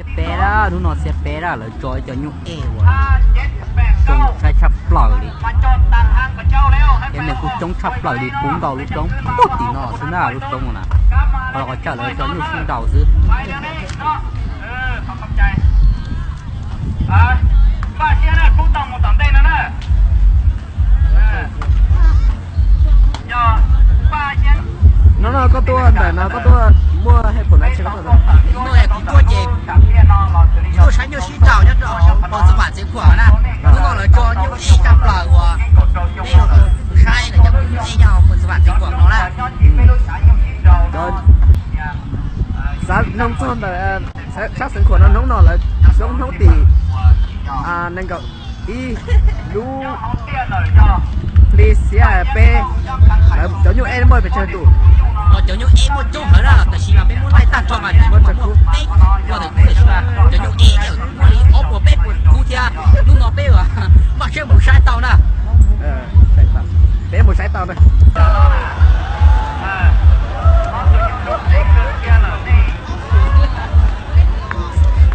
Xiab peb lawm, hnub no xiab peb lawm, lawv tso ib co nyuj ej uas zoo saib tshaj plaws li. Cov neeg kuj coob tshaj plaws li, puv nkaus lub roob puag tim no xwb na, lub roob no na. Qhov los qhov chaw lawv tso nyuj sib nraus xwb. No no koj tuaj ntawm no koj tuaj muaj hais pum na tsis koj tuaj. Kuv tuaj ces tuaj saib nyuj sib nraus nyob rau hauv Pos Txos Vam tsev khuam na. Hnub no lawv tso nyuj ej tshaj plaws uas peb los saib lawv cov nyuj ej nyob hauv Pos Txos Vam tsev khuam no na. Xav noog txog ntawm sab xeev khuam no, hnub no lawv xyoob hnub tim nees nkaum ib lub hli xiab peb, lawv cov nyuj ej muaj pes tsawg tus? Cov nyuj ej muaj coob heev na, tab sis mas peb muab laij tag nrho mas tsis muaj tsawg khub, peb ua ntawm khub tab sis mas cov nyuj ej muaj li ob puas peb puas khub thiab. Hnub no peb maj siab mus saib tau na. Peb mus saib tau na.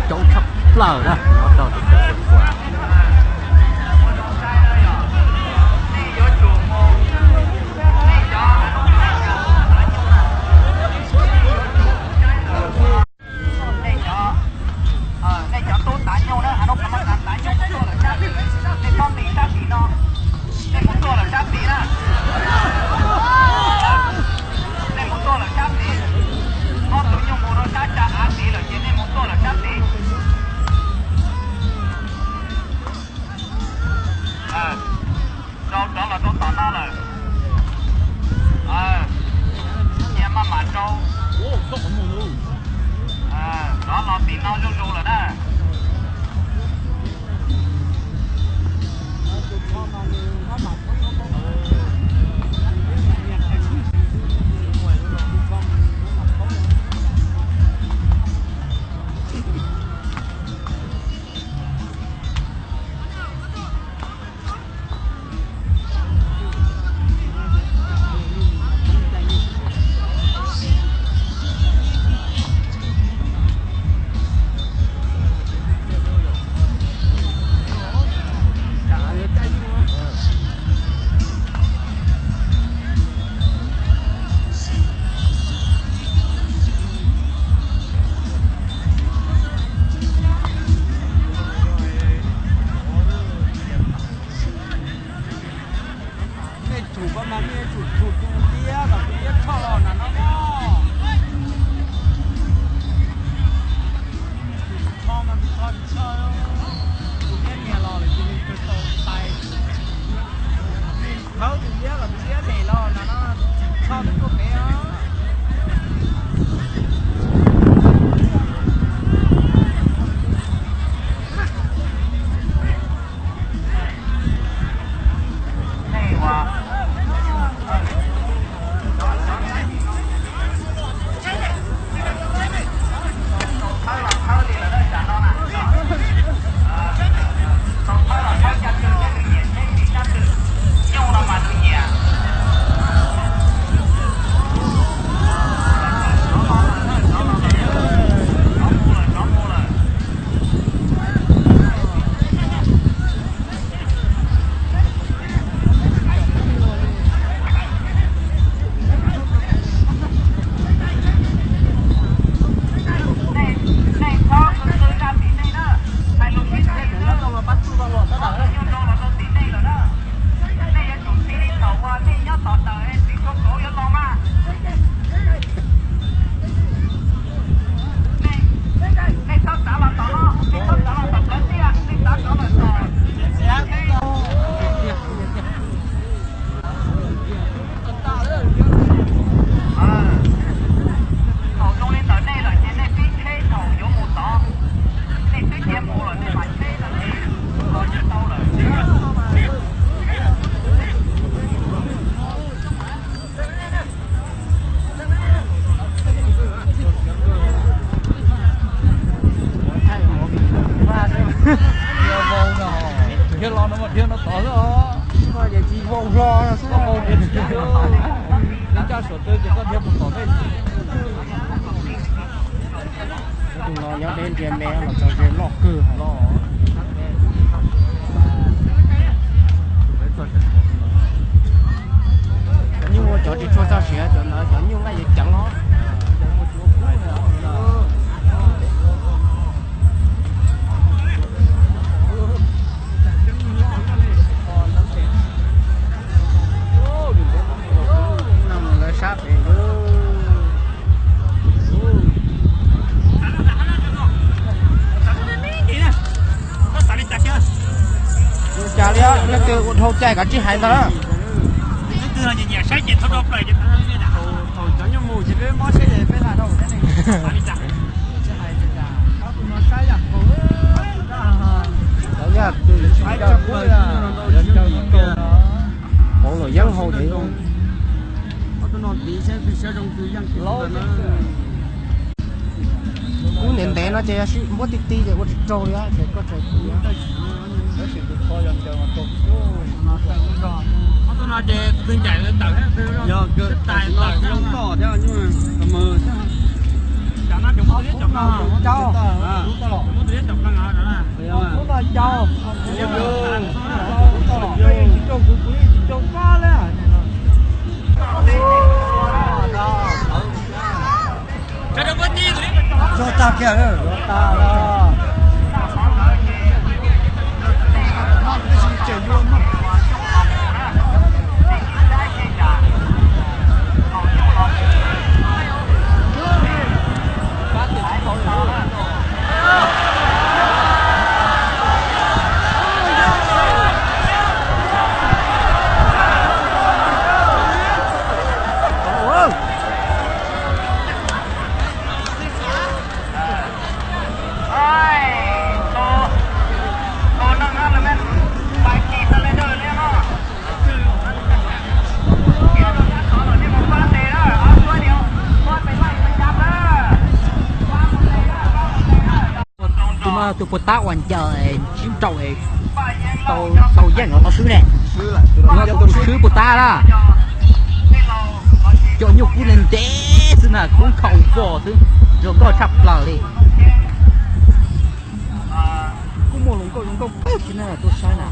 Coob tshaj plaws na, nyob rau tim sab xeev khuam. Nej cov tub tav nyuj na, nej txhob nti sab tid no, nej mus tuaj lawm sab tid na. Nej mus tuaj lawm sab tid, muab tus nyuj mus rau sab tsa av tid lawm ces nej mus tuaj lawm sab tid. Rau rov los rau tom no lawm. Cia maj mam rau. Rov los tim no zuj zus lawm na. Nej thum ko mas nej yuav tsum thum tus liab kom tus liab tshoj los na no. Tus tshoj mas tus tshoj tsis tshoj, tus liab nias los lawm ces nws kawg tau tais. Thawb tus liab kom tus liab lem los na no, tsis tshoj twb tuaj pem os. Thaum zoo li ntawd nej lawm ces nej pib tsheb thaum yuav mus tod, nej twb cia mus lawm nej mam tsheb no ces tau lawm. Dhia los no mas dhia no tod xwb os. Koj dhia tsis vau hlo no xwb. Koj dhia tsis vau, nws ncaj suav tawg ces koj dhia mus tom tej. No nyob deb ntiag me los txog ze loj kawg los. Cov nyuj ua cov tsis tshua txog siav, cov ntawd cov nyuj nqaij yuav ceev os. Lawv sab pem. Ua cas li, leej twg ua dhau cai kav tsij hais ntag. Hauv los yeeb hau ces kub ntev ntev no ces yog sib npuab ti ti ces ua tsis raug li ces koj tseem. Zog tag kiag, zog tag. Tus no tus puas tab uas ncaws ntsib nraum tau yeej los tau swb ne. Tus no tus swb puas tab lawm. Cov nyuj kub ntev ntev xwb na, kub nkhaus vos xwb, zoo nkauj tshaj plaws li. Kuj muaj hluas nkauj zoo nkauj kawg thiab na, tuaj saib na.